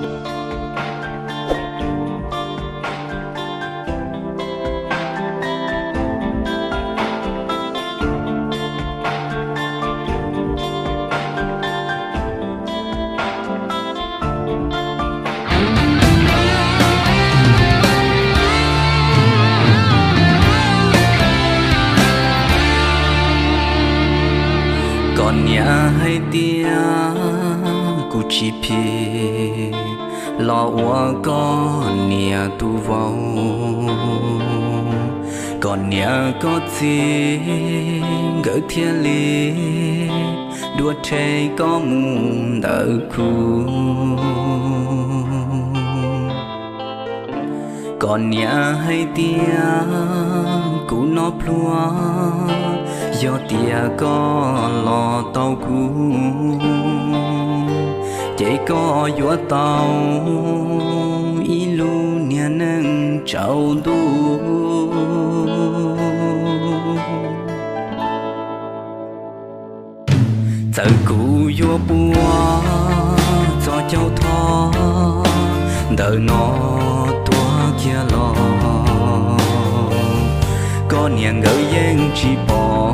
Koj niam hais tias kuv tsis phim los ua koj niam tus vauv, koj niam koj txiv nkawd thiaj li dua rhe koj mus ntawm kuv. Koj niam hais tias kuv noj plhuav, yog tias koj los tau kuv, ces koj yuav tau ib lub niag neej tsaus ntuj. Txawm kuv yuav pua txog caug thov ntawm no tuag kiag los, koj niam nkawd yeej tsis pom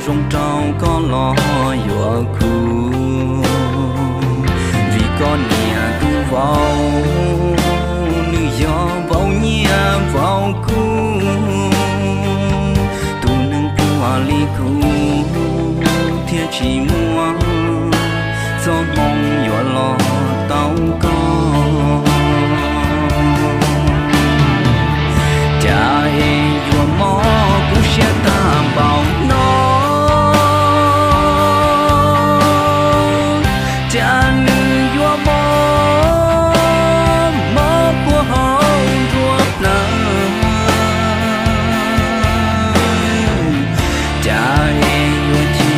zoo rau koj los yuav kuv, vim koj niam tus vauv nws yog vauv nyiaj vauv kub. Tus neeg pluag li kuv thiaj tsis muaj txoj hmoo yuav los tau koj. Cas es yuav mob kub siab tag npaum no, cas nws yuav mob mob puag hauv nruab plawv. Cas es yuav chim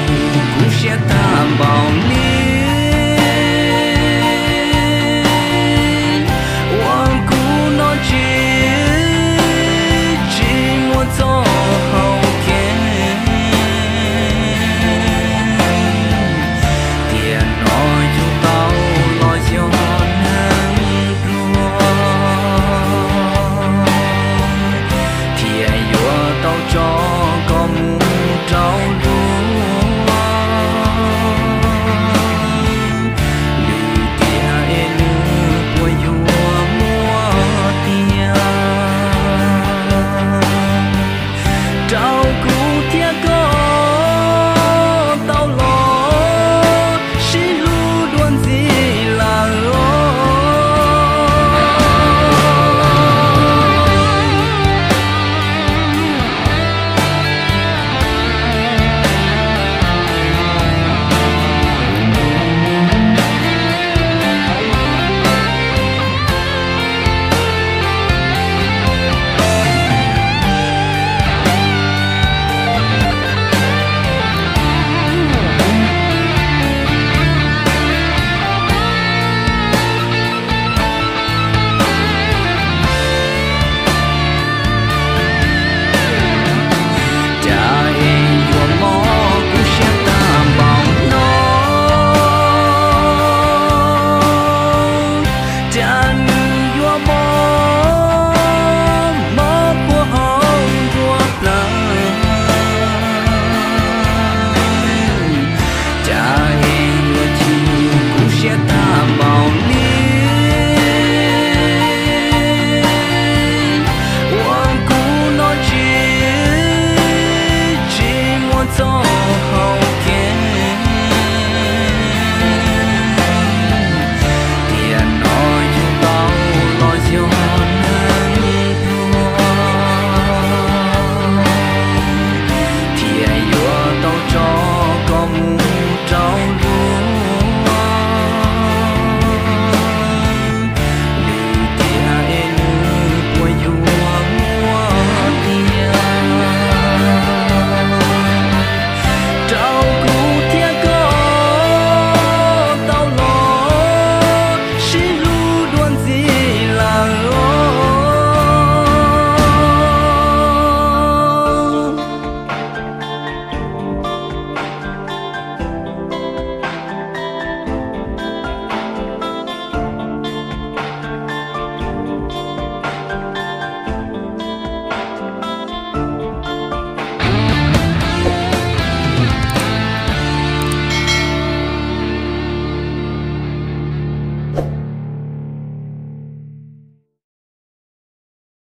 kub siab tag npaum li.